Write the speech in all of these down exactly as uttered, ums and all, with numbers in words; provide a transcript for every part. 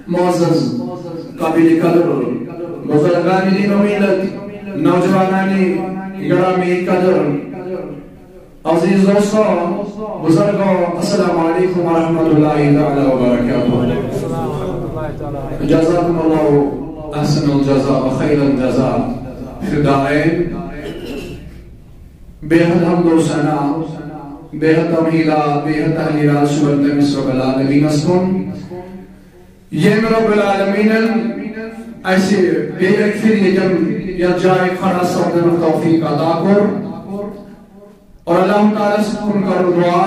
معزز، قابل قدر بزرگان دین و ملت، نوجوانان گرامی قدر، عزیز دوستو، بزرگو، السلام علیکم ورحمۃ اللہ تعالی وبرکاتہ۔ جزاکم اللہ احسن الجزاء و خیر الجزاء فی الدارین۔ بے حد حمد و ثنا، بے حد تمہیدہ، بے حد تحلیلات شمر تمس رب العالمین اسکن۔ یم رب العالمین اسہ بیٚیہِ اکہِ پھر یتم یتھ جایہِ کھڑا سپدنُک توفیق عطا کوٚر۔ اور اللہ تعالیٰ سکن کرو دعا،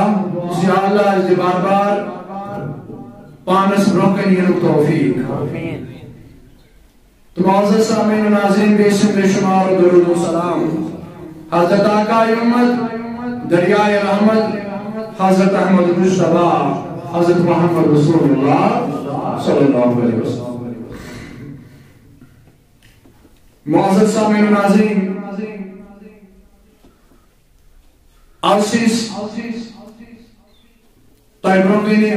یا اللہ، اس بار بار پانس برونٛہہ کن ینُک توفیق۔ تو معزز سامعین و ناظرین، بے سند بے شمار درود و سلام حضرت آقا امت، دریائے رحمت، حضرت احمد مجتبیٰ، حضرت محمد رسول اللہ صلی اللہ علیہ وسلم۔ معزز سامعین و ناظرین، آز چھِ أسۍ تۄہہِ برونٛہہ کنہِ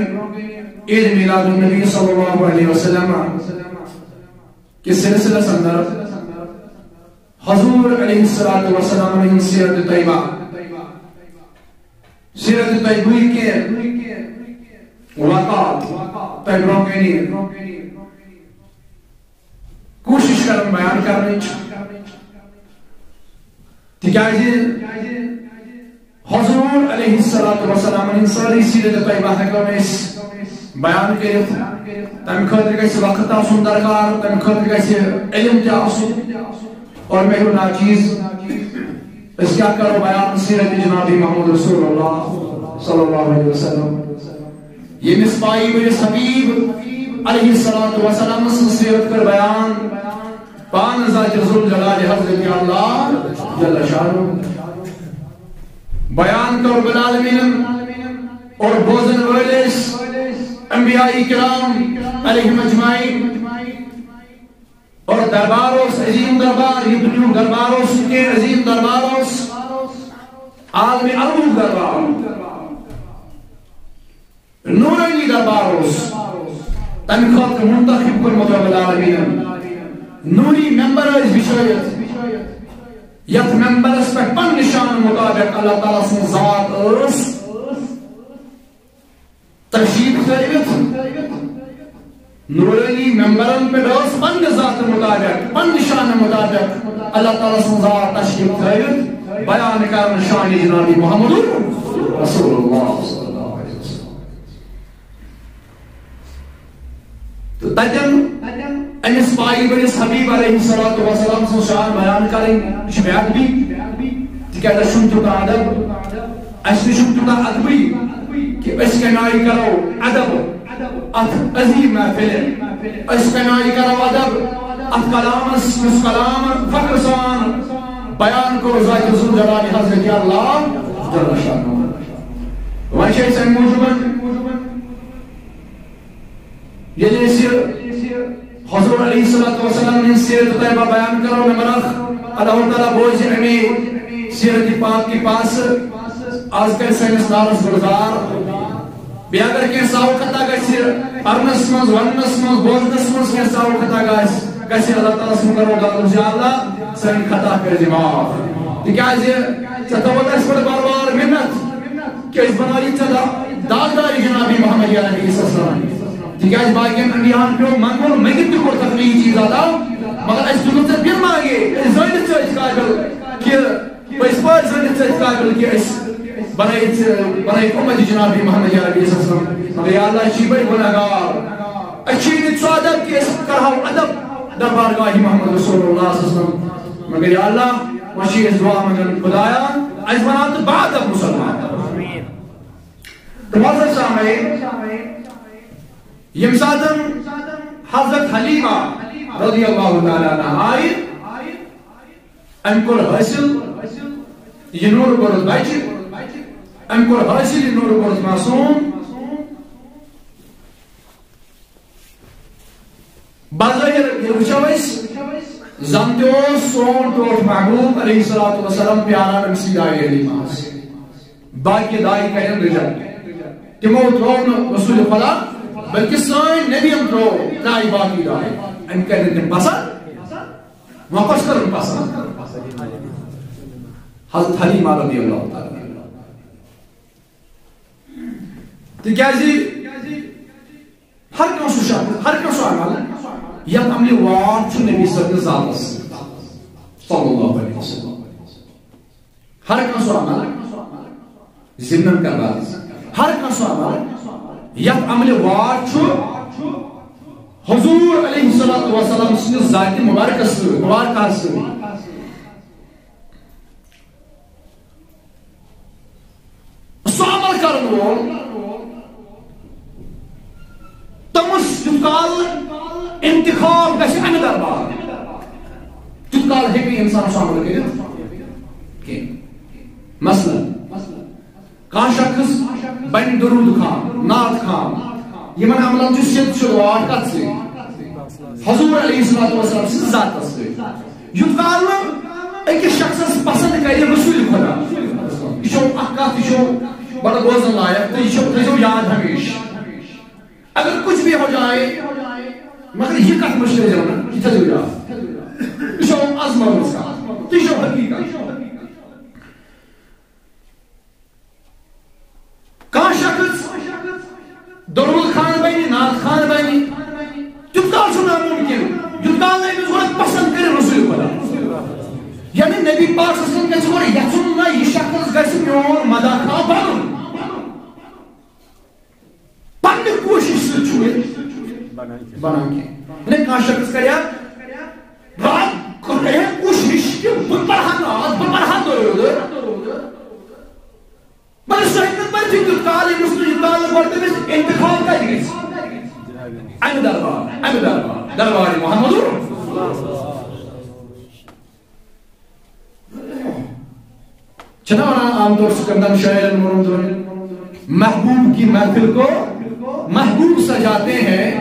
عید میلاد النبی صلی اللہ علیہ وسلم کِس سلسلس اندر حضور علیہ الصلوۃ والسلام ہٕنٛز سیرت طیبہ، سیرت طیبہ کہِ واقعات تۄہہِ برونٛہہ کنہِ کوٗشِش کران بیان کرنٕچ، تِکیازِ حضور علیہ الصلوۃ والسلام ہٕنٛز سٲرٕے سیرت طیبہ ہٮ۪کو نہٕ أسۍ بیان کٔرِتھ۔ تَمہِ خٲطرٕ گژھِ وقت آسُن درکار، تَمہِ خٲطرٕ گژھِ علم تہِ آسُن۔ اور مےٚ ہیوٚو ناچیز، أسۍ کیٛاہ کرو بیان سیرت جناب محمد رسول اللہ صلی اللہ علیہ وسلم؟ ییٚمِس پایہِ ؤرِس حبیب علیہ الصلوۃ والسلام سٕنٛز سیرت کٔر بیان، پانہٕ ذات ذوالجلال حضرت اللہ جل شانہ۔ بیان کوٚر رب العالمینن اور بوزن وٲلۍ ٲسۍ انبیاء کرام علیہم اجمعین۔ اور دربار اوس عظیم دربار، یہِ دُنیاہُک دربار اوس نہٕ کینٛہہ، عظیم دربار اوس، عالم الروح دربار، نورانی دربار اوس۔ تَمہِ خٲطرٕ منتخب کوٚرمُت رب العالمینن۔ نوری ممبر ٲسۍ بِچھٲیِتھ، یَتھ ممبرس پٮ۪ٹھ پننہِ شانہٕ مطابق اللہ تعالیٰ سٕنٛز ذات ٲس تشریف تھٲوِتھ۔ نورانی ممبرن پٮ۪ٹھ ٲس پننہِ ذاتہٕ مطابق، پننہِ شانہٕ مطابق اللہ تعالیٰ سٕنٛز ذات تشریف تھٲوِتھ بیان کران شانِ جناب محمد رسول اللہ صلی اللہ علیہ وسلم۔ تہٕ تتٮ۪ن أمِس پایہِ ؤرِس حبیب علیہ الصلوۃ والسلام سٕنٛز شان بیان کرٕنۍ، یہِ چھُ بے ادبی، تِکیازِ اَسہِ چھُنہٕ تیوٗتاہ ادب، اَسہِ نِش چھُنہٕ تیوٗتاہ ادبٕے کہِ أسۍ کمہِ آیہِ کرو ادب اتھ عظیم محفلہِ، أسۍ کمہِ آیہِ کرو ادب اتھ کلامس، یُس کلام فخر سان بیان کوٚر ذات ذوالجلال حضرت اللہ جل شانہ۔ وۄنۍ چھِ أسۍ اَمہِ موٗجوٗبن ییٚلہِ أسۍ حضور علیہ الصلوۃ والسلام ہٕنٛز سیرت طیبہ بیان کرو، مےٚ مرخ اللہ تعالیٰ بوزِ اَمے سیرت پاک کی پاس۔ آز کرِ سٲنِس نارس گُلزار۔ بیٚیہِ اگر کینٛہہ ساو خطا گژھِ پرنس منٛز، وننس منٛز، بوزنس منٛز کینٛہہ ساو خطا گژھِ، گژھِ اللہ تعالیٰ سُنٛد کرو دعا، یا اللہ سٲنۍ خطا کٔرزِ معاف۔ تِکیازِ ژےٚ تھوٚوُتھ اَسہِ پٮ۪ٹھ بار بار مِنت، کہ أسۍ بناوو ژےٚ دا-، داغدار جناب محمد عربی صلی اللہ علیہ وسلم۔ تِکیازِ باقین انبیاہن پیوٚو منگُن، مٔنگِتھ تہِ کوٚر تکلیف چیز عطا، مگر اَسہِ دیُتُکھ ژےٚ بِن مانگے، أسۍ زٲنِتھ ژٕ أسۍ قٲبل کہ پٔزۍ پٲٹھۍ زٲنِتھ ژٕ أسۍ قٲبل کہ أسۍ بنٲیِتھ ژٕ، بنٲیِتھ اُمت جناب محمد عربی صلی اللہ علیہ وسلم۔ مگر یا اللہ، أسۍ چھِ بٔڑۍ گناہگار، أسۍ چھِ نہٕ ژٕ ادب کہ أسۍ کرہو ادب دربارگاہ محمد رسول اللہ صلی اللہ علیہ وسلم۔ مگر یا اللہ، وۄنۍ چھِ أسۍ دعا منگان، خدایا، اَسہِ بناو تہٕ بادب مسلمان۔ تہٕ معزز سامعین، ییٚمہِ ساتہٕ حضرت حلیمہ رضی اللہ تعالیٰ عنہا آیہِ، أمۍ کوٚر حٲصِل یہِ نوٗر کوٚرُس بچہِ، أمۍ کوٚر حٲصِل یہِ نوٗر کوٚرُس معصوٗم۔ بظٲہِر ییٚلہِ وٕچھو أسۍ، زن تہِ اوس سون ٹوٹھ محبوب علیہ الصلوۃ والسلام پیاران أمۍ سٕے دایہِ علی محض۔ باقی دایہِ کرن ریجیکٹ۔ تِمو ترٛوو نہٕ رسول خدا، بلکہ سٲنۍ نبیَن ترٛوو ترٛایہِ باقٕے دۄہ۔ أمۍ کَرِ نہٕ تِم پسنٛد، وۄنۍ کۄس کٔرٕن پسنٛد؟ حضرت حلیمہ رضی اللہ تعالیٰ عنہا۔ تِکیٛازِ ہر کانٛہہ سُہ شخص، ہر کانٛہہ سُہ عمل، یتھ عملہِ واٹھ چھُ نبی صٲبنِس ذاتس، صلی اللہ علیہ وسلم۔ ہر کانٛہہ سُہ عمل، ضمنن کربار، ہر کانٛہہ سُہ عمل، یتھ عملہِ واٹھ چھُ حضور علیہ الصلوۃ والسلام سٕنٛدِس ذاتِ مبارکس سۭتۍ، مبارکس سۭتۍ۔ سُہ عمل کرن وول، تٔمِس یُتھ کال انتخاب گژھِ امہِ دربار، تیُتھ کال ہیٚکہِ نہٕ انسان سُہ عمل کٔرِتھ کینٛہہ۔ مثلاً، کانٛہہ شخص بنہِ درود خان، نعت خان، یِمن عملن چھُ سیوٚد سیوٚد واٹھ کتھ سۭتۍ؟ حضور علیہ الصلوۃ والسلام سٕنٛدِس ذاتس سۭتۍ۔ یُتھ کال نہٕ أکِس شخصس پسند کرِ رسول خدا، یہِ چھو اکھ کتھ، یہِ چھو بڑٕ بوزن لایق تہٕ یہِ چھو، تھٲیزیو یاد ہمیشہِ۔ اگر کچھ بھی ہو جائے، مگر یہِ کتھ مہ تھٲیزیو نہٕ، یہِ تھٲیزیو یاد۔ یہِ چھو عظمت منٛز کتھ، تہٕ یہِ چھو حقیقت۔ کانٛہہ شخص درود خان بنہِ، نعت خان بنہِ، تیوٗت کال چھُ ناممکن، یوٗت کال نہٕ أمِس گۄڈٕ پسند کرِ رسول خدا۔ یعنی نبی پاک صلی اللہ علیہ وسلم گژھِ گۄڈٕ یژھُن، نہ، یہِ شخص گژھِ میون مداح خواہ بنُن۔ پننہِ کوٗشش سۭتۍ چھُ یہِ بنان کینٛہہ۔ یعنی کانٛہہ شخص کرِ ہا راتھ، کرِ ہا کوٗشش کہِ بہٕ پرٕ ہا نعت، بہٕ پرٕ ہا درود۔ مگر سُہ ہیٚکہِ نہٕ پٔرتھٕے تیُتھ کال، ییٚمِس نہٕ یہِ کال گۄڈٕ تٔمِس انتخاب کَتہِ گژھِ؟ اَمہِ دربار، اَمہِ دربار، دربارِ محمد۔ چھِنہ وَنان عام طور سکندر شاعرن ووٚنمُت، محبوب کی محفل کو محبوب سجاتے ہیں،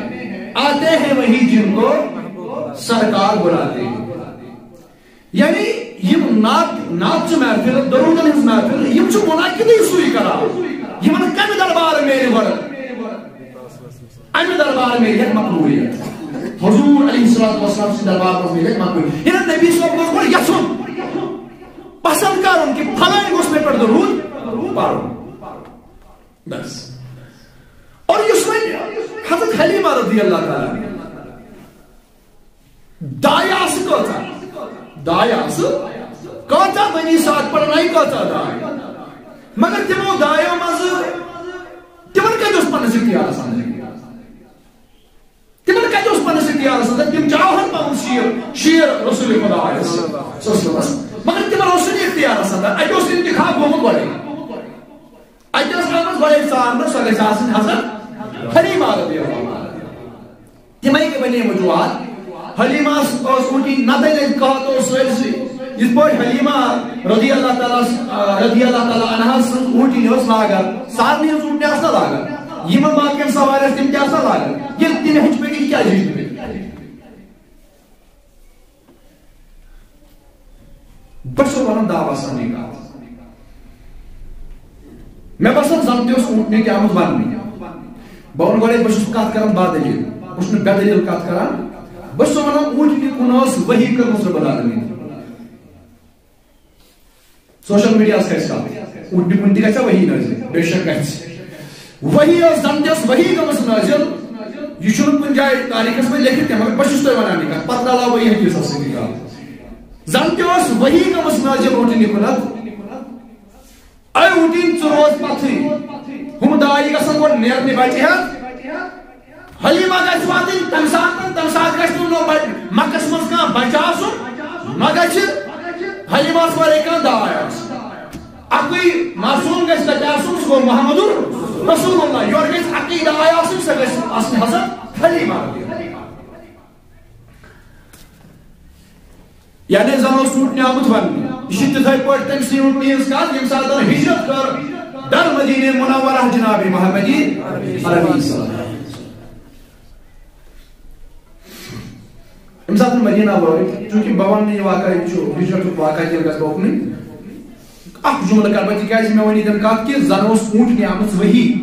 آتے ہیں وہی جن کو سرکار بلاتے ہیں۔ یعنی یِم نعت، نعت چہِ محفل، درودن ہٕنٛز محفل، یِم چھِ منعقدٕے سُے کران۔ یِمن کمہِ دربار میلہِ گۄڈٕ؟ امہِ دربار میلہِ مقبولیت۔ حضور علیہ الصلوۃ والسلام سٕنٛدِ دربار منٛز میلہِ مقبولیت۔ ییٚلہِ نبی صٲب گوٚژھ گۄڈٕ یژھُن، پسند کرُن کہِ فلٲنۍ گوٚژھ مےٚ پٮ۪ٹھ درود پرُن۔ بس۔ اور یُس وۄنۍ حضرت حلیمہ رضی اللہ تعالیٰ عنہا دایہِ آسہٕ کۭژاہ؟ دایہِ آسہٕ کۭژاہ؟ بنی سعد پرنایہِ کۭژاہ دایہِ؟ مگر تِمو دایو منٛزٕ تِمن کتہِ اوس پننِس اختیارس اندر؟ تِمن کتہِ اوس پننِس اختیارس اندر؟ تِم چاہن پنُن شیر، شیر رسول خدایس صلی اللہ علیہ وسلم۔ مگر تِمن اوس نہٕ اختیارس اندر، اتہِ اوس انتخاب گوٚمُت گۄڈے۔ اتہِ ٲس آمٕژ گۄڈے ژارنہٕ، سۄ گژھِ آسٕنۍ حضرت حلیمہ رضی اللہ عنہا۔ تِمے گٔے وۄنۍ یِم وجوہات۔ حلیمہ ٲس اوٗنٛٹِنۍ نتہٕ ییٚلہِ قحط اوس سٲرسٕے، یِتھ پٲٹھۍ حلیمہ رضی اللہ تعالیٰ، رضی اللہ تعالیٰ عنہا سٕنٛز اوٗنٛٹِنۍ ٲس لاگان، سارنٕے ہٕنٛز اوٗنٛٹنہِ آسہٕ نا لاگان، یِمن باقین سوارٮ۪ن تِم تہِ آسہٕ نا لاگان۔ ییٚلہِ تِم ہیٚچھ پٔکِتھ، یہِ کیٛازِ ہیٚچھ پٔکِتھ؟ بہٕ چھُسو وَنان دعویٰ سانٕے کَتھ۔ مےٚ باسان زَن تہِ اوس اوٗنٛٹنہِ تہِ آمُت وَننہٕ۔ بہٕ وَنہٕ گۄڈَے، بہٕ چھُس کَتھ کَران بادٔلیٖل۔ بہٕ چھُس نہٕ بے دٔلیٖل کَتھ کَران۔ بہٕ چھُسو وَنان اوٗنٛٹنہِ کُن ٲس وحی کٔرمٕژ رۄب العالمیٖن۔ سوشل میڈیاہس کھسہِ کتھ، اوٗنٛٹنہِ کُن تہِ گژھِ وحی نٲزِل، بے شک گژھِ۔ وحی ٲس، زن تہِ ٲس وحی گٔمٕژ نٲزِل، یہِ چھُنہٕ کُنہِ جایہِ تاریخس منٛز لیکھِتھ کینٛہہ، مگر بہٕ چھُس تۄہہِ ونان یہِ کتھ، پتہٕ رلاوو بہٕ یہِ حدیثس سۭتۍ یہِ کتھ۔ زن تہِ ٲس وحی گٔمٕژ نٲزِل اوٗنٛٹنہِ کُنتھ، اے اوٗنٛٹِنۍ ژٕ روز پتھٕے، ہُم دایہِ گژھن گۄڈٕ نیرنہِ بچہِ ہٮ۪تھ، حلیمہ گژھِ واتٕنۍ تمہِ ساتہٕ، تمہِ ساتہٕ گژھِ نہٕ نوٚو بچ-، مکس منٛز کانٛہہ بچہٕ آسُن، نہ گژھِ حلیمس ورٲے کانٛہہ داے آسُن۔ اکُے معصوم گژھِ تتہِ آسُن، سُہ گوٚو محمد رسول اللہ۔ یورٕ گژھِ اکٕے داے آسٕنۍ، سۄ گژھِ آسٕنۍ حضرت حلیمہ۔ یعنی زن اوس اوٗنٛٹنہِ آمُت وننہٕ، یہِ چھِ تِتھے پٲٹھۍ تٔمۍ سٕے اوٗنٛٹنہِ ہٕنٛز کتھ، ییٚمہِ ساتہٕ تٔمۍ ہجرت کٔر در مدینہ منورہ جناب محمدی علیہ السلام۔ ییٚمہِ ساتہٕ مدینہ وٲتۍ، چوٗنٛکہِ بہٕ ونہٕ نہٕ یہِ واقعہ، یہِ چھُ ہجرتُک واقعہ، تیٚلہِ گژھِ بہٕ اُکنُے۔ اکھ جملہٕ کرٕ بہٕ، تِکیازِ مےٚ وَنہِ ییٚتٮ۪ن کتھ کہِ زن اوس اوٗنٛٹنہِ آمٕژ وحی۔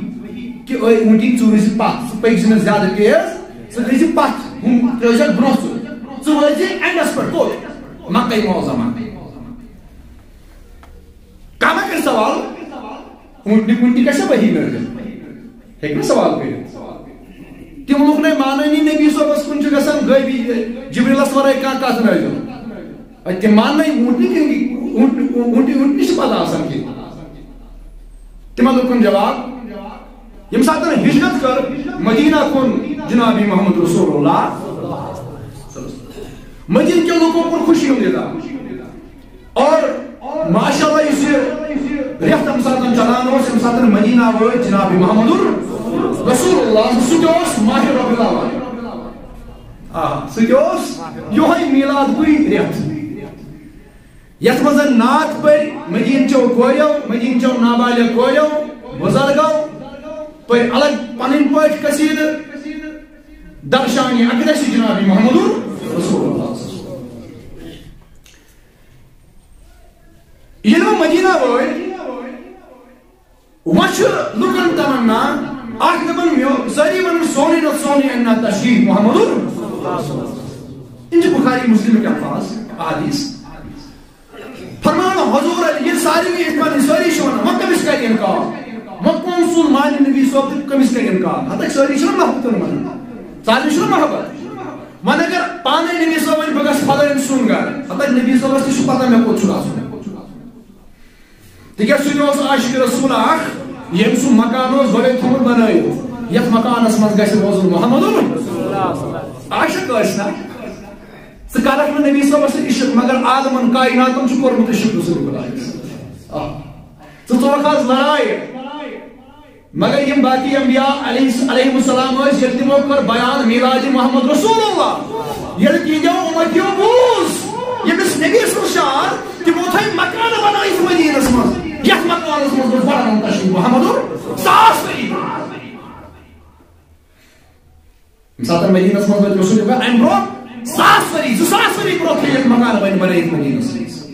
کہ أے اوٗنٹی، ژٕ روٗزِ پتھ، ژٕ پٔکۍ زِ نہٕ زیادٕ تیز، ژٕ گٔژھِ پتھ، ہُم ترٲوزٮ۪کھ برونٛہہ ژٕ، ژٕ وٲتۍ زِ اینڈس پٮ۪ٹھ کوٚت؟ مکہ معظمہ۔ کانٛہہ ما کرِ سوال؟ اوٗنٹنہِ کُن تہِ گژھِ وحی نٲزِل؟ ہیٚکہِ نہٕ سوال کٔرِتھ۔ تِم لُکھ نَے مانٲنی نبی صٲبس کُن چھُ گژھان غٲبی، جبریلس ورٲے کانٛہہ کتھ نٲزِل۔ اے، تِم ماننَے اوٗنٹنہِ کِنہٕ اوٗنٹنہِ، اوٗنٹنہِ، اوٗنٹنہِ چھِ پتہ آسان کینٛہہ؟ تِمن لُکن جواب، ییٚمہِ ساتہٕ ہجرت کٔر مدینہ کُن جناب محمد رسول اللہ، مدینہ کٮ۪ن لُکن کوٚر خوشی ہُنٛد اظہار۔ اور ماشاءاللہ، یُس یہِ رٮ۪تھ تَمہِ ساتہٕ چلان اوس، ییٚمہِ ساتہٕ مدینہ وٲتۍ جناب محمد رسول اللہ، سُہ تہِ اوس ماہِ ربیع الاول۔ آ، سُہ تہِ اوس یِہوٚے میلاد کُے رٮ۪تھ۔ یتھ منٛز نعت پٔرۍ مدینہ چیو کوریو، مدینہ چیو نابالغ کوریو، بزرگو، پٔرۍ الگ پنٕنۍ پٲٹھۍ قصیدٕ، درشان اقدس جناب محمد رسول اللہ۔ ییٚلہِ وۄنۍ مدینہ وٲتۍ، وۄنۍ چھُ لُکن تمنا، اکھ دپان میو-، سٲری ونان سونُے نہ سونُے اننا تشریف محمد۔ یِم چھِ بخاری مسلم کہِ الفاظ، احادیث۔ فرمان حضور علی، یہِ ساروی یِتھ پٲٹھۍ سٲری چھِ ونان، وۄنۍ کٔمِس کرِ انکار؟ وۄنۍ کون سُنٛد مانہِ نبی صٲب تہٕ کٔمِس کرِ انکار؟ ہتکھ سٲری چھِنہٕ محبت ونان، سارنٕے چھُنہٕ محبت۔ وۄنۍ اگر پانے نبی صٲب ونہِ، بہٕ گژھٕ فلٲنۍ سُنٛد گرٕ، ہتکھ نبی صٲبس تہِ چھُ پتہ مےٚ کوٚت چھُ گژھُن۔ تِکیٛازِ سُہ تہِ اوس عاشق رسول اکھ، ییٚمۍ سُہ مکان اوس گۄڈَے تھوٚمُت بنٲیِتھ، یَتھ مکانَس منٛز گژھِ روزُن محمد۔ عاشق ٲسۍ نا؟ ژٕ کَرَکھ نہٕ نبی صٲبَس سۭتۍ عشق، مگر عالمَن کائناتَن چھُ کوٚرمُت عشق رسول خدایَس۔ آہ۔ ژٕ ژوٚلُکھ آز لڑایہِ۔ مگر یِم باقی انبیاء علیہ، علیہم السلام ٲسۍ، ییٚلہِ تِمو کٔر بیان میلاد محمد رسول اللہ، ییٚلہِ تِہنٛدیو اُمتیو بوٗز، ییٚمِس نبی سُنٛد شعار، تِمو تھٲے مکانہٕ بنٲیِتھ مدینس منٛز، یتھ مکانس منٛز اوس بڑان تشریف محمد ساس ؤری۔ ییٚمہِ ساتہٕ مدینس منٛز وٲتۍ رسول اللہ، امہِ برونٛہہ ساس ؤری، زٕ ساس ؤری برونٛہہ تھٲے ییٚتہِ مکانہٕ بنہِ بنٲیِتھ مدینس منٛز۔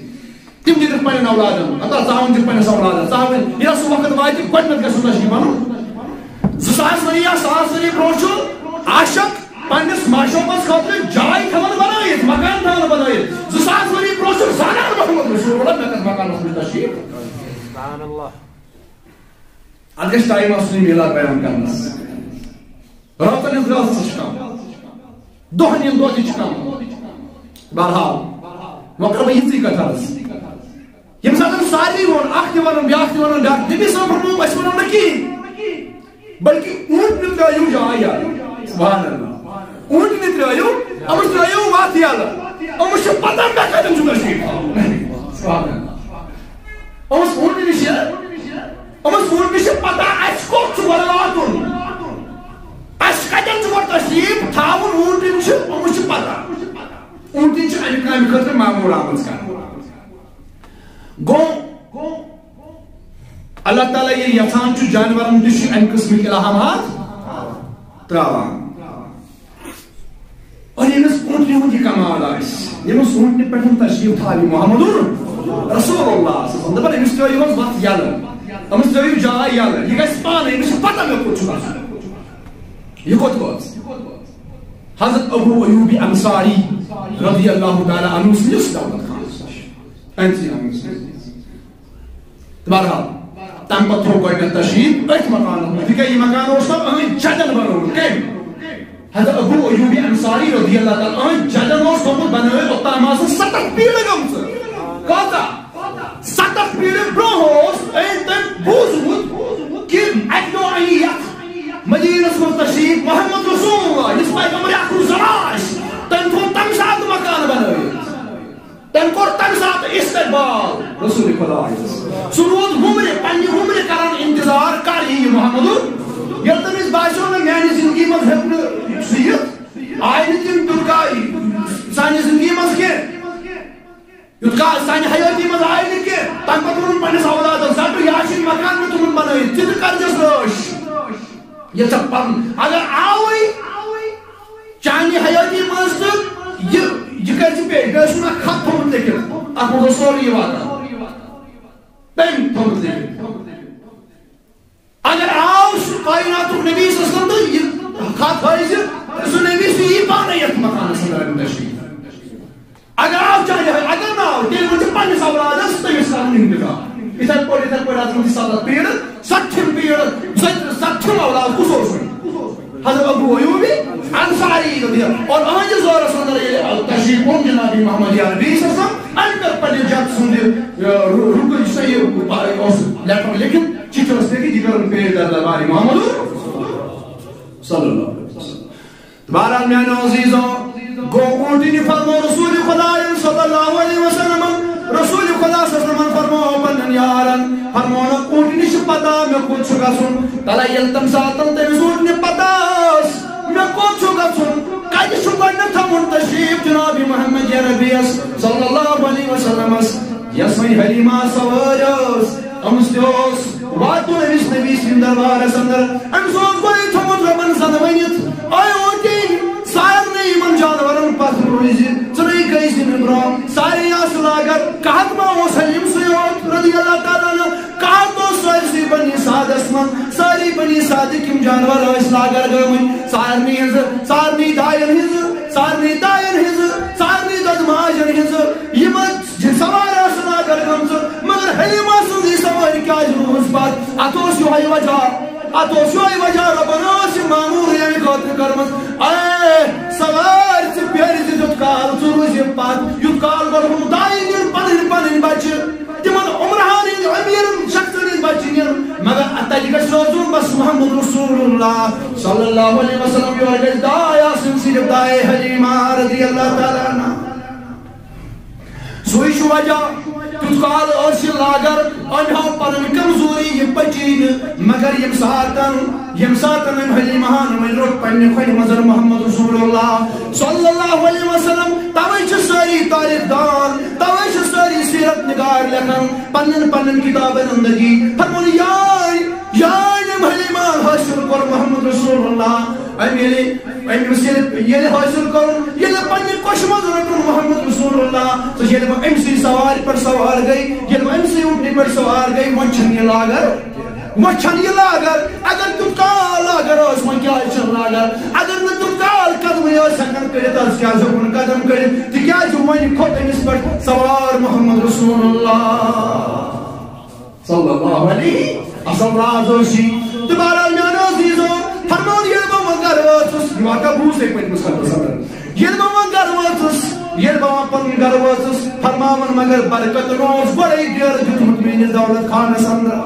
تِم دِتِکھ پننٮ۪ن اولادن، عطا، ژاوُن دِتھ پننِس اولادس، ژاوُن، ییٚلہِ سُہ وقت واتہِ، گۄڈٕنٮ۪تھ گژھِ سُہ تشریف اَنُن۔ زٕ ساس ؤری یا ساس ؤری برونٛہہ چھُ عاشق پننِس معشوقس خٲطرٕ جاے تھاوان بنٲیِتھ، مکان تھاوان بنٲیِتھ۔ زٕ ساس ؤری برونٛہہ چھُ زانان محمد رسول اللہ، مےٚ کتھ مکانس منٛز تشریف۔ سبحان اللہ۔ اتھ گژھِ ٹایم آسُن یہِ میلاد بیان کرنس۔ راتن ہٕنٛز رٲژ تہِ چھِ کم، دۄہن ہٕنٛدۍ دۄہ تہِ چھِ کم۔ بہرحال، وۄنۍ کرٕ بہٕ یِژٕے کتھ عرض۔ ییٚمہِ ساتہٕ سارنٕے ووٚن، اکھ تہِ وَنُن، بیٛاکھ تہِ وَنُن، بیٛاکھ، نبی صٲب فرموو، أسۍ وَنو نہٕ کِہیٖنۍ، بلکہِ اوٗنٛٹنہِ ترٛٲیِو جاے یَلہٕ۔ سبحان اللہ۔ اوٗنٛٹنہِ ترٛٲیِو، أمِس ترٛٲیِو وَتھ یَلہٕ۔ أمِس چھِ پَتہ مےٚ کَتٮ۪ن چھُ تشریٖف تھاوُن۔ سبحان اللہ۔ أمِس اوٗنٛٹنہِ چھِ، أمِس اوٗنٛٹنہِ چھِ پَتہ اَسہِ کوٚت چھُ گۄڈٕ واتُن۔ اَسہِ کَتٮ۪ن چھُ گۄڈٕ تشریٖف تھاوُن، اوٗنٛٹنہِ چھِ، أمِس چھِ پَتہ۔ اوٗنٛٹنہِ چھِ اَمہِ کامہِ خٲطرٕ معموٗل آمٕژ کرنہٕ۔ گوٚو، اللہ تعالیٰ ییٚلہِ یژھان چھُ، جانورن تہِ چھُ اَمہِ قٕسمٕکۍ الہامات ترٛاوان۔ اور ییٚمِس اوٗنٛٹنہِ ہُنٛد یہِ کمال آسہِ، ییٚمِس اوٗنٛٹنہِ پٮ۪ٹھ تشریٖف تھاوِ محمد رسول اللہ صلی اللہ علیہ وسلم، دَپان، أمِس ترٛٲیِو حظ وَتھ یَلہٕ، أمِس ترٛٲیِو جاے یَلہٕ، یہِ گژھِ پانَے، أمِس چھِ پَتہ مےٚ کوٚت چھُ گژھُن۔ یہِ کوٚت وٲژ؟ حضرت ابو ایوب انصاری رضی اللہ تعالیٰ عنہ سٕنٛدِس دولت خانس نِش۔ أمۍ سٕے آنگنس منٛز۔ تہٕ بہرحال، تَمہِ پتہٕ تھوٚو گۄڈٕنٮ۪تھ تشریٖف أتھۍ مکانس منٛز۔ تِکیٛازِ یہِ مکان اوس تَتھ أہنٛدِ جدن بنوومُت۔ کٔمۍ؟ حضرت ابو ایوب انصاری رضی اللہ تعالیٰ عنہ جدن اوس تھوٚومُت بنٲوِتھ، اوٚتام آسہٕ ستتھ پیٖرٕ گٔمژٕ۔ کۭژاہ؟ ستتھ پیٖرٕ برونٛہہ اوس أمۍ تٔمۍ بوٗزمُت کہِ اَکہِ دۄہ اَنہِ یَتھ مدیٖنس منٛز تشریٖف محمد رسول اللہ، یُس پیغمبر آخر الزمان آسہِ۔ تٔمۍ تھوٚو تَمہِ ساتہٕ مکانہٕ بنٲوِتھ۔ تٔمۍ کوٚر تَمہِ ساتہٕ استقبال رسول خدایس۔ سُہ روٗد وُمرِ، پننہِ وُمرِ کران انتظار، کر یِیہِ محمد۔ ییٚلہِ تٔمِس باسیو نہٕ میانہِ زندگی منٛز ہیوٚک نہٕ سُہ یِتھ، آیہِ نہٕ تِم تیوٗت کال سانہِ زندگی منٛز کینٛہہ، یوٗت کال سانہِ حیٲتی منٛز آیہِ نہٕ کینٛہہ، تَمہِ پتہٕ ووٚنُن پننِس اولادس، "رٹہٕ، یہِ ہا چھُے مکان مےٚ تھوٚمُت بنٲیِتھ، ژٕ تہِ کر دِس رٲچھ۔ یہِ ژےٚ پنُن، اگر آوٕے چانہِ حیٲتی منٛز تہٕ یہِ، یہِ کر ژٕ پیش، مےٚ اوس نہٕ اکھ خط تھوٚمُت لیکھِتھ، اتھ منٛز اوس سورُے یہِ واتان، تٔمۍ تھوٚمُت لیکھِتھ۔" اگر آو سُہ کائناتُک نبی صلی اللہ علیہ وسلم تہٕ یہِ کتھ ہٲوۍ زِ سُہ نبی سُہ یی پانے یتھ مکانس اندر تشریف۔ اگر آو چاہے، اگر نہ آو، تیٚلہِ ؤنۍ زِ پننِس اولادس تٔمِس کرُن انتظار۔ یِتھے پٲٹھۍ، یِتھے پٲٹھۍ آسان چھِ ستتھ پیٖرٕ، ستتھِم پیٖرٕ، ست-، ستتھِم اولاد کُس اوس وۄنۍ؟ حضرت ابو ایوب انصاری رضی اللہ، اور أہنٛدِس دورس اندر ییٚلہِ تشریف اوٚن جناب محمد عربی صلی اللہ علیہ وسلم، أمۍ کٔر پننہِ جد سُنٛد یہِ، یہِ رُ-، رُکُن سا یہِ اوس لیٹر لیکھِتھ، چِٹھۍ ٲس لیکھِتھ، یہِ کٔرٕن پیش در دربار محمد صلی اللہ علیہ وسلم۔ بہرحال میانیو عزیزو، گوٚو اوٗنٛٹنہِ فرموو رسول خدایَن صلی اللہ علیہ وسلمن، رسول خدا صلی اللہ علیہ وسلمن فرموو پننٮ۪ن یارن، فرموونکھ اوٗنٛٹنہِ چھِ پتہ مےٚ کوٚت چھُ گژھُن۔ تلے ییٚلہِ تَمہِ ساتہٕ تٔمِس اوٗنٛٹنہِ پتہ ٲس مےٚ کوٚت چھُ گژھُن، کتہِ چھُ گۄڈٕنٮ۪تھ تھاوُن تشریف جناب محمد عربیس صلی اللہ علیہ وسلمس، یۄس وۄنۍ حلیمہ سوٲرۍ ٲس، أمِس تہِ اوس واتُن أمِس نبی سٕنٛدِ دربارس اندر۔ أمِس اوس گۄڈَے تھوٚمُت رۄبن زنہٕ ؤنِتھ، اے اوٗنٛٹِنۍ، سارنٕے یِمن جانورن پتھ روٗزِ، ژٕ نَے گٔیزِ نہٕ برٛونٛہہ۔ سارے آسہٕ لاگر، قحط ما اوس حلیٖمسٕے یوت رضی اللہ تعالیٰ عنہ؟ قحط اوس سٲرسٕے بنی سعدس منٛز، سٲری بنی سعدٕکۍ یِم جانور ٲسۍ لاگر گٔمٕتۍ، سارنٕے ہٕنٛزٕ، سارنٕے داین ہٕنٛزٕ، سارنٕے داین ہٕنٛزٕ، سارنٕے دۄدٕ ماجن ہٕنٛزٕ، یِمن سوارِ ٲسہٕ لاگر گٔمژٕ، مگر حلیمہ سٕنٛز یہِ سوٲرۍ کیٛازِ روٗز پتھ؟ اتھ اوس یِہوٚے وجہ، اتھ اوس یِہوٚے وجہ، رۄبن ٲس یہِ معموٗل ییٚمہِ خٲطرٕ کٔرمٕژ۔ اے سوارِ، ژٕ پھیرِ زِ تیُتھ کال ژٕ روٗزِ پتھ، یُتھ کال گۄڈٕ ہُم داین نِن پنٕنۍ پنٕنۍ بچہِ، تِمن عمرہن ہٕنٛدۍ امیٖرن شخصن ہٕنٛدۍ بچہِ نِن، مگر تتہِ گژھِ روزُن بس محمد رسول اللہ صلی اللہ علیہ وسلم، یورٕ گژھِ داے آسٕنۍ صرف داے حلیمہ رضی اللہ تعالیٰ عنہا۔ سُے چھُ وجہ، تیُتھ کال ٲس یہِ لاگر، أمۍ ہٲو پنٕنۍ کمزوری، یہِ پٔچی نہٕ۔ مگر ییٚمہِ ساتن، ییٚمہِ ساتن أمۍ حلیمہ ہن وۄنۍ روٚٹ پننہِ کھۄرِ منٛز محمد رسول اللہ صلی اللہ علیہ وسلم، توے چھِ سٲری تٲریخ دان، توے چھِ سٲری سیرت نگار لیکھان پننٮ۪ن پننٮ۪ن کتابن اندر یی۔ فرموو، یاے، یاے، أمۍ حلیمہ حٲصِل کوٚر محمد رسول اللہ۔ أمۍ ییٚلہِ أمِس ییٚلہِ، ییٚلہِ حٲصِل کوٚرُن، ییٚلہِ پننہِ کۄشہِ منٛز روٚٹُن محمد رسول اللہ، تہٕ ییٚلہِ وۄنۍ أمۍ سٕے سوارِ پٮ۪ٹھ سوار گٔے، ییٚلہِ وۄنۍ أمۍ سٕے اوٗنٛٹنہِ پٮ۪ٹھ سوار گٔے، وۄنۍ چھَنہٕ یہِ لاگر، وۄنۍ چھَنہٕ یہِ لاگر۔ اگر تیُتھ کال لاگر ٲس، وۄنۍ کیٛازِ چھَنہٕ لاگر؟ اگر نہٕ تیُتھ کال قدمٕے ٲس ہٮ۪کان کٔڑِتھ، از کیٛازِ ہیوٚکُن قدم کٔڑِتھ؟ تِکیٛازِ وۄنۍ کھوٚت أمِس پٮ۪ٹھ سوار محمد رسول اللہ۔ صلی اللہ علیہ۔ اصل راز اوس یہِ۔ تہٕ بہرحال میانیو عزیزو، فرموو، ییٚلہِ بہٕ وۄنۍ گرٕ وٲژٕس، یہِ واقعہ بوٗز تۄہہِ پٔتمِس خطبس اندر۔ ییٚلہِ بہٕ وۄنۍ گرٕ وٲژٕس، ییٚلہِ بہٕ وۄنۍ پنُن گرٕ وٲژٕس، فرماوان، مگر برکتن اوس گۄڈے ڈیرٕ دیُتمُت میٲنِس دولت خانس اندر۔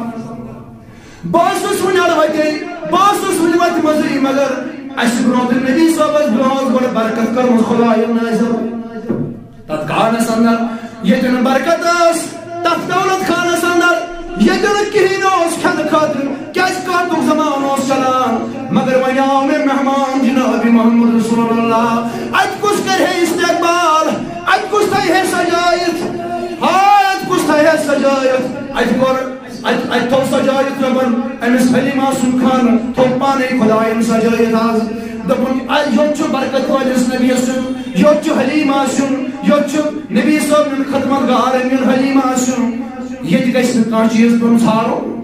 بہٕ ٲسٕس وُنہِ اڑوتے، بہٕ ٲسٕس وُنہِ وتہِ منٛزٕے، مگر اسہِ برونٛہہ تہٕ نبی صٲبس برونٛہہ ٲس گۄڈٕ برکت کٔرمٕژ خدایَن نٲزِل۔ تتھ گانس اندر ییٚتٮ۪ن برکت ٲس، تتھ دولت خانس اندر ییٚتٮ۪ن کِہیٖنۍ اوس کھٮ۪نہٕ خٲطرٕ، کیازِ قحطُک زمانہٕ اوس چلان۔ مگر وۄنۍ آو مےٚ مہمان جناب محمد رسول اللہ۔ اتہِ کُس کرِ ہے استقبال؟ اتہِ کُس تھایہِ ہے سجٲیِتھ؟ ہاے، اتہِ کُس تھایہِ ہے سجٲیِتھ؟ اتہِ کوٚر اتہِ، اتہِ تھوٚو سجٲیِتھ رۄبن أمِس حلیمہ سُنٛد خانہٕ، تھوٚو پانے خداین سجٲیِتھ آز۔ دوٚپُن، اَ، یوٚت چھُ برکت وٲلِس نبی سُنٛد، یوٚت چھُ حلیمہ سُنٛد، یوٚت چھُ نبی صٲبنٮ۪ن خدمت گار أمیٖن حلیمہ سُنٛد۔ ییٚتہِ گژھِ نہٕ کانٛہہ چیٖز پیوٚن ژھارُن،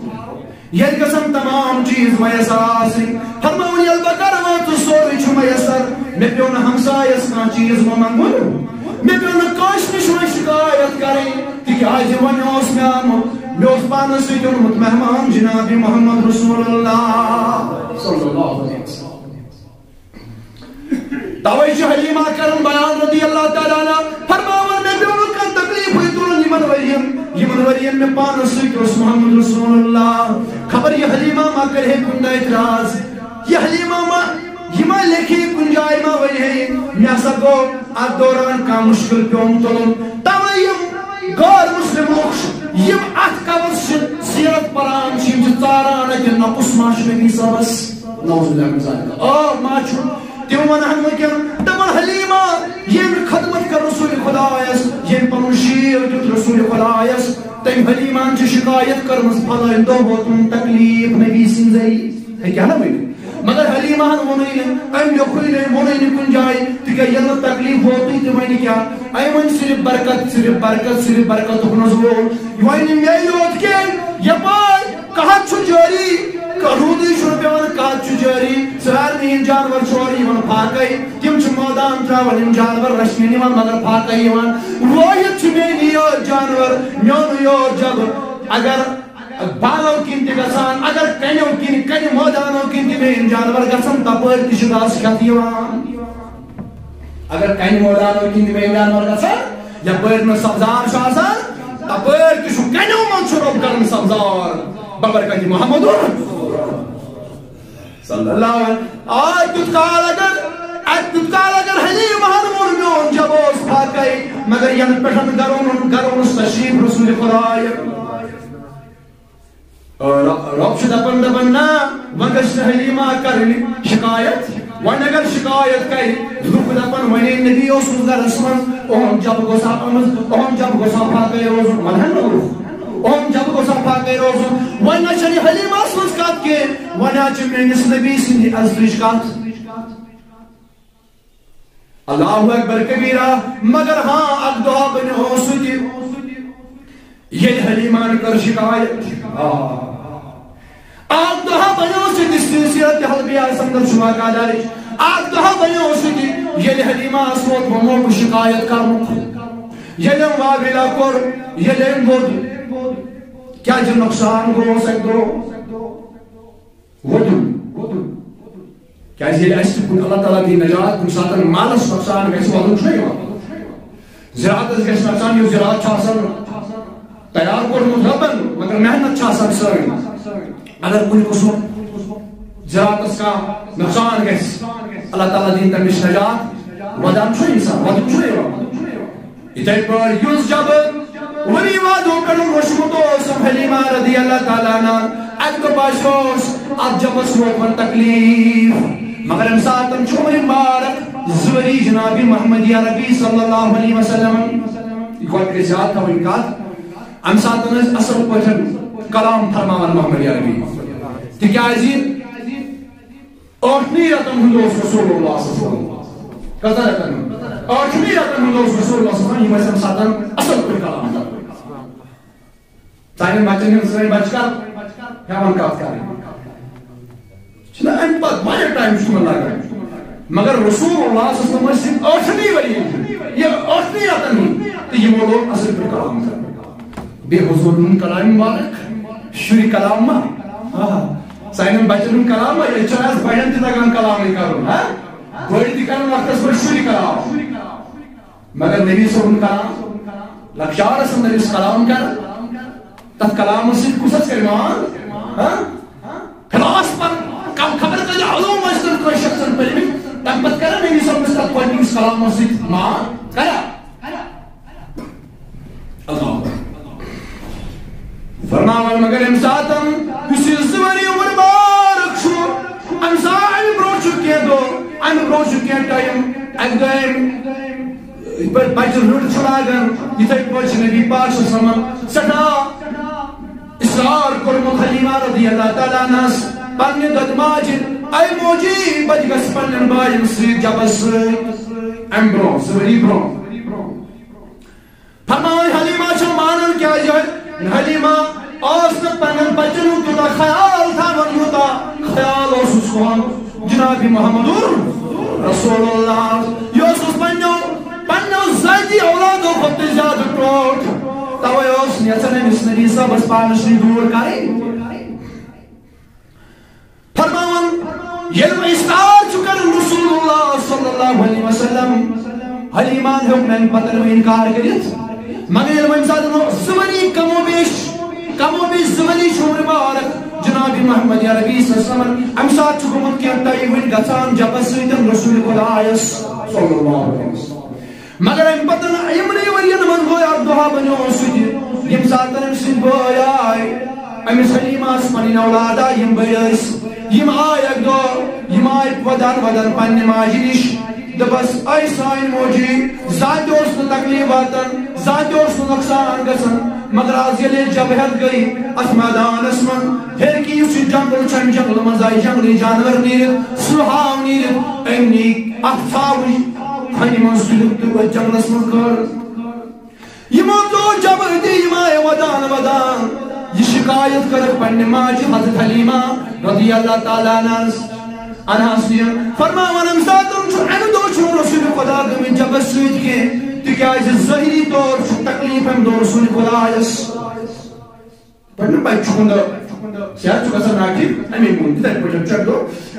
ییٚتہِ گژھن تمام چیٖز میسر آسٕنۍ۔ فرماوُن، ییٚلہِ بہٕ گرٕ ووتُس، سورُے چھُ میسر، مےٚ پیوٚو نہٕ ہمسایس کانٛہہ چیٖز وۄنۍ منٛگُن، مےٚ پیوٚو نہٕ کٲنٛسہِ نِش وۄنۍ شکایت کرٕنۍ۔ تِکیٛازِ وۄنۍ اوس مےٚ آمُت، مےٚ اوس پانَس سۭتۍ اوٚنمُت مہمان جناب محمد رسول اللہ صلی اللہ علیہ وسلم۔ توے چھِ حلیمہ کران بیان رضی اللہ تعالیٰ عنہا، فرماوان، مےٚ پیوٚو نہٕ کانٛہہ تکلیفٕے تُلُن یِمن ؤرین، یِمن ؤرین مےٚ پانَس سۭتۍ اوس محمد رسول اللہ۔ خبر یہِ حلیمہ ما کرِ ہے کُنہِ دۄہ اعتراض، یہِ حلیمہ ما، یہِ ما لیکھِ ہے کُنہِ جایہِ ما ونہِ ہے، مےٚ ہسا گوٚو اتھ دوران کانٛہہ مُشکل پیوٚم تُلُن۔ توے یِم غٲر مسلم لُکھ چھِ، یِم اتھ قبرس چھِ زیارت پران چھِ، یِم چھِ ژاران اتہِ نہ کُس ما چھُ نبی صٲبس، نعوذ باللہ من ذالک، آ ما چھُ۔ تِم ونہن وٕنکیٚن، دپن، حلیمہ، ییٚمۍ خدمت کٔر رسول خدایس، ییٚمۍ پنُن شیٖر دیُت رسول خدایس، تٔمۍ حلیمہ ہن چھِ شکایت کٔرمٕژ، فلٲنۍ دۄہ ووتُن تکلیف نبی سٕنٛدِ ذٔریعہٕ۔ ہے کیٛاہ نہ ؤنِو؟ مگر حلیمہ ہن ووٚنُے نہٕ، أمۍ لیوٚکھُے نہٕ، ووٚنُے نہٕ کُنہِ جایہِ، تِکیٛازِ ییٚلہِ نہٕ تکلیٖف ووتُے تہٕ وۄنۍ کیٛاہ؟ أمۍ وۄنۍ صرف برکت، صرف برکت، صرف برکتُک نظور۔ وۄنۍ نہٕ مےٚ یوت کینٛہہ، یپٲرۍ قحط چھُ جٲری، روٗدٕے چھُنہٕ پٮ۪وان، قحط چھُ جٲری، سارنٕے ہٕنٛدۍ جانور چھِ اورٕ یِوان فاقے، تِم چھِ مٲدان ترٛاوان، یِم جانور رچھنہِ نِوان، مگر فاقے یِوان۔ وٲحد چھِ میٛٲنی یٲتۍ جانور، میٛونُے یوت جبہٕ۔ اگر بالو کِنۍ تہِ گژھان، اگر کنیو کِنۍ، کنہِ مٲدانو کِنۍ تہِ میٛٲنۍ جانور گژھن، تپٲرۍ تہِ چھِ گاسہٕ کھٮ۪تھ یِوان۔ اگر کنہِ مٲدانو کِنۍ تہِ میٛٲنۍ جانور گژھن، یپٲرۍ نہٕ سبزار چھُ آسان، تپٲرۍ تہِ چھُ، کنیو منٛز چھُ رۄب کران سبزار، ببرکت محمد صلی اللہ علیہ وسلم۔ آ، تیُتھ کال اگر، آ، تیُتھ کال اگر حلیمہن ووٚن، میون جب اوس فاقے، مگر ینہٕ پٮ۪ٹھ گرونُن، گرونُس تشریف رسول خداے۔ آ، ر-، رۄب چھُ دپان، دپان، نہ، وۄنۍ گژھِ نہٕ حلیمہ کرٕنۍ شکایت۔ وۄنۍ اگر شکایت کرِ، لُکھ دپان، وۄنۍ ییٚلہِ نبی اوسُس گرس منٛز، اُہُنٛد جب گوٚژھ ہا، اُہُنٛد جب گوٚژھ ہا فاقے روزُن، ونہٕ ہا نہٕ لُکھ۔ اُہُنٛد جب گوٚژھ ہا فاقے روزُن۔ وۄنۍ نہ چھنہٕ حلیمہ سٕنٛز کتھ کینٛہہ، وۄنۍ حظ چھِ میٲنِس نبی سٕنٛدِ عزتٕچ کتھ۔ اللہ اکبر کبیرہ۔ مگر ہاں، اکھ دۄہ بنیو سُہ تہِ، ییٚلہِ حلیمہ ہن کٔر شکایت۔ آ۔ اکھ دۄہ بنیو سُہ تہِ، سلسلہ تہِ حلبیہ اندر چھُ واقعہ درج۔ اکھ دۄہ بنیو سُہ تہِ، ییٚلہِ حلیمہ ٲس ووتمُت موقعہٕ شکایت کرنُک۔ ییٚلہِ أمۍ وابلہ کوٚر، ییٚلہِ أمۍ ووٚد، کیٛازِ نۄقصان گوٚو اَسہِ اَکہِ دۄہ؟ وۄدُن۔ کیٛازِ ییٚلہِ اَسہِ کُنہِ اللہ تعالیٰ دی نجات، کُنہِ ساتہٕ مالَس نۄقصان گژھِ، وَدُن چھُنہ یِوان۔ زِراعتَس گژھِ نۄقصان، یُس زِراعت چھُ آسان تیار کوٚرمُت رۄبَن، مگر محنت چھِ آسان سٲنۍ۔ اگر کُنہِ قٕسمُک زِراعتَس کانٛہہ نۄقصان گژھِ، اللہ تعالیٰ دِیِن تٔمِس نجات، وَدان چھُ اِنسان، وَدُن چھُنہ یِوان۔ یِتھَے پٲٹھۍ یُس جبر ؤری وادو پٮ۪ٹھ ووٚچھمُت اوس حلیمہ رضی اللہ تعالیٰ عنہ، اَکہِ دۄہ باسیوس اَتھ جبس ووت وۄنۍ تکلیٖف۔ مگر اَمہِ ساتہٕ چھُ عمر مبارک زٕ ؤری جناب محمد عربی صلی اللہ علیہ وسلم، یہِ گۄڈٕ گژھِ یاد تھاوٕنۍ کَتھ، اَمہِ ساتہٕ ٲسۍ اَصٕل پٲٹھۍ کلام فرماوان محمد عربی، تِکیٛازِ ٲٹھنٕے رٮ۪تن ہُنٛد اوس رسول اللہ صلی اللہ علیہ وسلم۔ کٔژن رٮ۪تن ہُنٛد؟ ٲٹھنٕے رٮ۪تن ہُنٛد اوس رسول اللہ صلی اللہ علیہ وسلم۔ یِم ٲسۍ اَمہِ ساتن اَصٕل پٲٹھۍ کلام کران۔ سانٮ۪ن بچن ہٕنٛز، سٲنۍ بچہٕ کر ہٮ۪وان کتھ کرٕنۍ؟ چھُنہ اَمہِ پتہٕ واریاہ ٹایم چھُ تِمن لگان۔ مگر رسول اللہ صلی اللہ علیہ وسلم ٲسۍ یِم ٲٹھنٕے ؤرۍ یِم، یہِ ٲٹھنٕے رٮ۪تن ہٕنٛدۍ، تہٕ یِمو لوگ اَصٕل پٲٹھۍ کلام کرُن۔ بیٚیہِ حضوٗرن ہُنٛد کلام مبارک، شُرۍ کلام ما؟ آ، سانٮ۪ن بچن ہُنٛد کلام ما؟ ییٚتہِ چھُنہٕ اَسہِ بڑٮ۪ن تہِ تگان کلامٕے کرُن، ہا؟ بٔڑۍ تہِ کرن وقتس پٮ۪ٹھ شُرۍ کلام۔ مگر نبی صٲبُن کلام، لۄکچارس اندر یُس کلام کران، تتھ کلامس سۭتۍ کُس حظ کرِ مان؟ ہا؟ کلاس پر کم خبر کۭتیاہ علوم ٲسۍ تن کٲنٛسہِ شخصن پٔرمٕتۍ، تمہِ پتہٕ کران نبی صٲبنس تتھ گۄڈنِکِس کلامس سۭتۍ مان؟ کران؟ اللہ اکبر۔ فرماوان، مگر اَمہِ ساتہٕ یُس یہِ زٕ ؤری عمر مبارک چھُ، اَمہِ ساتہٕ، اَمہِ برونٛہہ چھُ کینٛہہ دۄہ، اَمہِ برونٛہہ چھُ کینٛہہ ٹایم، اَکہِ دۄہ أمۍ یِتھ پٲٹھۍ بچہِ رٕڑ چھُ لاگان، یِتھَے پٲٹھۍ چھِ نبی پاک صلی اللہ علیہ وسلمن سٮ۪ٹھاہ اصرار کوٚرمُت حلیمہ رضی اللہ تعالیٰ عنہس پننہِ دۄدٕ ماجہِ، اے موجی، بہٕ تہِ گژھٕ پننٮ۪ن باین سۭتۍ جبس سۭتۍ۔ امہِ برونٛہہ، زٕ ؤری برونٛہہ۔ فرماوان حلیمہ چھِ مانان، کیٛازِ حلیمہ ٲس نہٕ پننٮ۪ن بچن ہُنٛد تیوٗتاہ خیال تھاوان، یوٗتاہ خیال اوسُس تھاوان جناب محمد رسول اللہ۔ یہِ اوسُس پننیو، پننیو ذٲتی اولادو کھۄتہٕ تہِ زیادٕ ٹوٹھ۔ توے اوس یژھان أمِس نبی صٲبس پانس نِش دوٗر کرٕنۍ۔ فرماوان، ییٚلہِ وۄنۍ اِصرار چھُ کران رسول اللہ صلی اللہ علیہ وسلم، حلیمہ ہن ہیوٚک نہٕ اَمہِ پتہٕ وۄنۍ اِنکار کٔرِتھ۔ مگر ییٚلہِ وۄنۍ زیادٕ نہٕ زٕ ؤری کم و بیش، کم و بیش زٕ ؤری چھُ عمر مبارک جناب محمد عربی صلی اللہ علیہ وسلم، اَمہِ ساتہٕ چھُ گوٚمُت کینٛہہ ٹایم وۄنۍ گژھان جبس سۭتۍ رسول خدایس صلی اللہ علیہ وسلم۔ مگر اَمہِ پتہٕ یِمنٕے ؤرین منٛز گوٚو اکھ دۄہ بنیو سُہ تہِ، ییٚمہِ ساتہٕ أمۍ سٕنٛدۍ بٲے آے، أمِس حلیمہ ٲس پنٕنۍ اولاد آے، یِم بٔڑۍ ٲسۍ، یِم آے اکہِ دۄہ، یِم آے ودان ودان پننہِ ماجہِ نِش، دوٚپس، اے سانہِ موجی، زانٛہہ تہِ اوس نہٕ تکلیف واتان، زانٛہہ تہِ اوس نہٕ نۄقصان گژھان، مگر آز ییٚلہِ أسۍ جبہٕ ہٮ۪تھ گٔے اتھ میدانس منٛز، ہیٚرِ کِنۍ یُس یہِ جنگل چھُ، امہِ جنگلہٕ منٛز آے جنگلی جانور نیٖرِتھ، سٕہہ ہاو نیٖرِتھ، أمۍ نی اکھ ژھاوٕج کھنہِ منٛز تُلِتھ تہٕ أتھۍ جنگلس منٛز کٔڑ۔ یِمو ترٛوو جبر تہِ، یِم آیہِ ودان ودان۔ شکایت کٔرٕکھ پننہِ ماجہِ حضرت حلیمہ رضی اللہ تعالیٰ عنہس، عنہس نِش۔ فرماوان، امہِ ساتہٕ چھُ، امہِ دۄہ چھُنہٕ رسول خدا گٔمٕتۍ جبس سۭتۍ کینٛہہ، تِکیازِ ظٲہری طور چھُ تکلیف امہِ دۄہ رسول خدایس۔ پننہِ بچہِ ہُنٛد صحت چھُ گژھان ناٹھیٖک، اَمے موٗجوٗب۔ تِتھَے پٲٹھۍ چھُ اَمہِ دۄہ،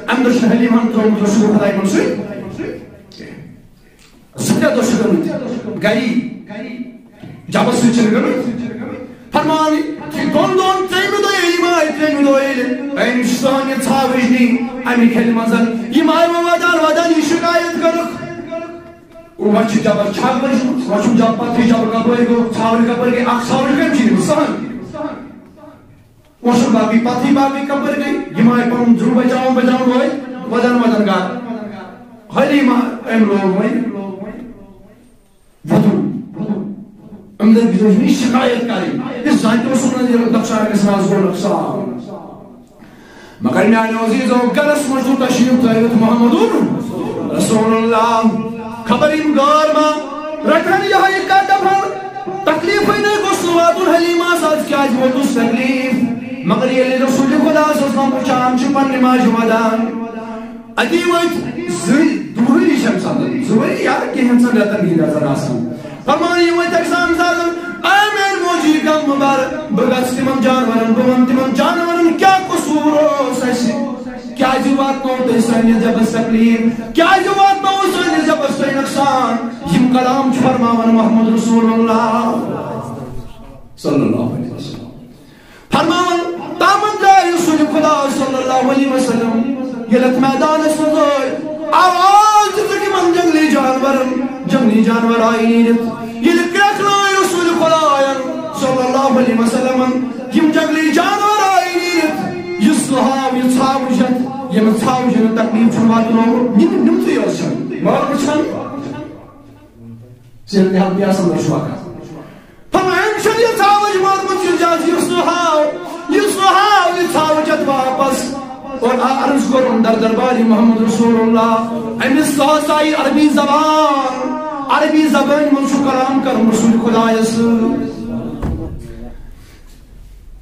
اَمہِ دۄہ چھُنہٕ حلیمہ ہن ترٛوومُت رسول خدایہِ کُن سۭتۍ۔ سُہ تہِ دۄہ چھُ گٔمٕتۍ گری، جبس سۭتۍ چھِنہٕ گٔمٕتۍ۔ فرمان، یہِ دۄن دۄہن، ترٛیٚیِمہِ دۄہ ییٚلہِ یِم آے، ترٛیٚیِمہِ دۄہ ییٚلہِ أمۍ سٲنۍ یہِ ژھاوٕج نی اَمہِ کھیلہِ منٛز، یِم آے وۄنۍ ودان ودان یہِ شکایت کٔرٕکھ۔ وۄنۍ چھِ جبس چھگ لٔجمٕژ، وۄنۍ چھُم جب پتہٕے جب کپٲرۍ گوٚو، ژھاوٕج کپٲرۍ گٔے، اکھ ژھاوٕج کٔمۍ چھِ یِم؟ سہن۔ وۄنۍ چھُم باقٕے پتہٕے باقٕے کپٲرۍ گٔے، یِم آے پنُن زُو بچاوان بچاوان وٲے ودان ودان گرٕ۔ حلیمہ أمۍ لوگ وۄنۍ وَدُن۔ أمۍ دوٚپ، یہِ چھِ شِکایت کَرٕنۍ۔ یہِ زانہِ تہِ اوس نہٕ یہِ نۄقصان گژھِ نہ آز گوٚو نۄقصان۔ مگر میٛانیو عزیٖزو، گَرَس منٛز چھُ تشریٖف تھٲوِتھ محمد رسول اللہ۔ خبر یِم غٲر ما رَٹَن یِہوٚے کَتھ دَپَن، تکلیٖفٕے نَے گوٚژھ نہٕ واتُن حلیٖمَس، آز کیٛازِ ووتُس تکلیٖف؟ مگر ییٚلہِ رسول خدا صلی اللہ علیہ وسلم وٕچھان چھُ پنٛنہِ ماجہِ وَدان، اتی وٲتۍ زٕ، دُہٕے چھِ أمۍ ساتہٕ، زٕ ؤری یا کینٛژھن رٮ۪تن ہِنٛدۍ نظر آسان۔ فرمان یہِ وٲتۍ أمۍ ساتہٕ، اے میٛانہِ موجی غم مہٕ بر، بہٕ گژھٕ تِمن جانورن، بہٕ وَنہٕ تِمن جانورن کیٛاہ قصوٗر اوس اَسہِ؟ کیٛازِ واتنوو تۄہہِ سٲنِس جبس تکلیٖف؟ کیٛازِ واتنوو سٲنِس جبس تۄہہِ نۄقصان؟ یِم کلام چھِ فرماوان محمد رسول اللہ صلی اللہ علیہ وسلم۔ فرماوان، تامن درٛاے رسول خدا صلی اللہ علیہ وسلم۔ ییٚلہِ اتھ میدانس منٛز ٲے، آواز دِژٕکھ یِمن جنگلی جانورن، جنگلی جانور آیہِ نیٖرِتھ۔ ییٚلہِ کرٛٮ۪کھ لٲے رسول خدایَن صلی اللہ علیہ وسلمن، یِم جنگلی جانور آیہِ نیٖرِتھ۔ یہِ سُہ ہاو، یہِ ژھاوٕج ہٮ۪تھ، ییٚمِس ژھاوٕج ہُنٛد تکلیٖف چھُنہٕ واتنومُت، نِم-، نِمتٕے ٲس چھَنہٕ، مٲلمٕژ چھَنہٕ۔ سیرت حال بیاس اندر چھُ آسان۔ فرمایا، أمۍ چھَنہٕ یہِ ژھاوٕج مٲرمٕژ، یہِ جاز، یہِ سُہ ہاو، یہِ سُہ ہاو، یہِ ژھاوٕج اَتھ واپس۔ اور آ عرض کوٚرُن در دربارِ محمد رسول اللہ۔ أمِس سُہ ہسا یہِ عربی زبان، عربی زبٲنۍ منٛز چھُ کلام کرُن رسول خدایَس سۭتۍ۔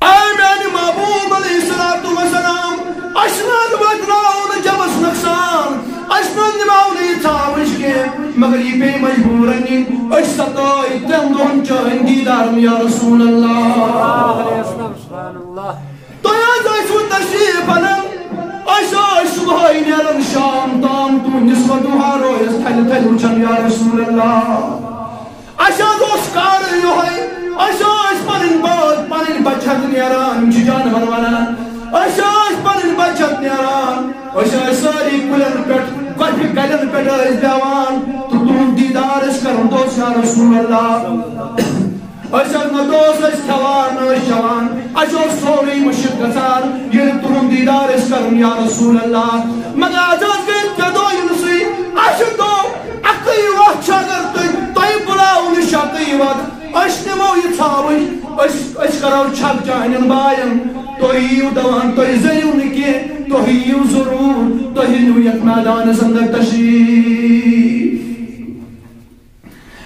اے میانہِ محبوب علیہ الصلوۃ والسلام، اَسہِ نہ حظ واتناو نہٕ جبس نۄقصان، اَسہِ نہ حظ نِماو نہٕ یہِ ژھاوٕج کینٛہہ، مگر یہِ پیٚیہِ مجبوٗرن نِنۍ۔ أسۍ ستٲے ترٛٮ۪ن دۄہن چٲنۍ دیٖدارن یا رسول اللہ۔ تۄہہِ حظ ٲسوٕ تشریٖف اَنان، أسۍ ٲسۍ صُبحٲے نیران شام تام تُہنٛدِس وَتُہَا رویَس تھَلہِ تھَلہِ وٕچھان یا رسول اللہ۔ اَسہِ حظ اوس کارٕے یِہوٚے، أسۍ ٲسۍ پَنٕنۍ بٲژ، پَنٕنۍ بَچَتھ نیران، یِم چھِ جانوَر وَنان۔ أسۍ ٲسۍ پَنٕنۍ بَچَتھ نیران، أسۍ ٲسۍ سٲری کُلٮ۪ن پٮ۪ٹھ، گۄپھِ کَلٮ۪ن پٮ۪ٹھ ٲسۍ بیٚہوان تہٕ تُہُنٛد دیٖدار ٲسۍ کَرُن، دوس یا رسول اللہ۔ أسۍ حظ نہ دوس ٲسۍ کھٮ۪وان، نہ ٲسۍ چٮ۪وان، اَسہِ اوس سورُے مٔشِتھ گژھان، ییٚلہِ تُہُنٛد دیٖدار ٲسۍ کَرُن یا رسول اللہ۔ مگر اَز حظ گٔے ترٛےٚ دۄہ یِنسٕے، اَسہِ دوٚپ، اَکٕے وَتھ چھِ، اگر تُہۍ، تۄہہِ بُلاوُن چھُ اَکٕے وَتھ، أسۍ نِمو یہِ ژھاوٕج، أسۍ، أسۍ کَرو چھَکھ چانٮ۪ن باین۔ تُہۍ یِیِو دَپان، تُہۍ زٔرِو نہٕ کینٛہہ، تُہۍ یِیِو ضروٗر، تُہۍ أنِو یَتھ میدانَس اندر تشریٖف۔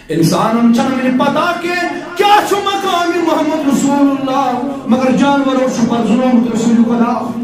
اِنسانَن چھَنہٕ وٕنہِ پَتہ کینٛہہ، کیٛاہ چھُ مقامِ محمد رسول اللہ، مگر جانوَرو چھُ پَرزُنومُت رسول خدا۔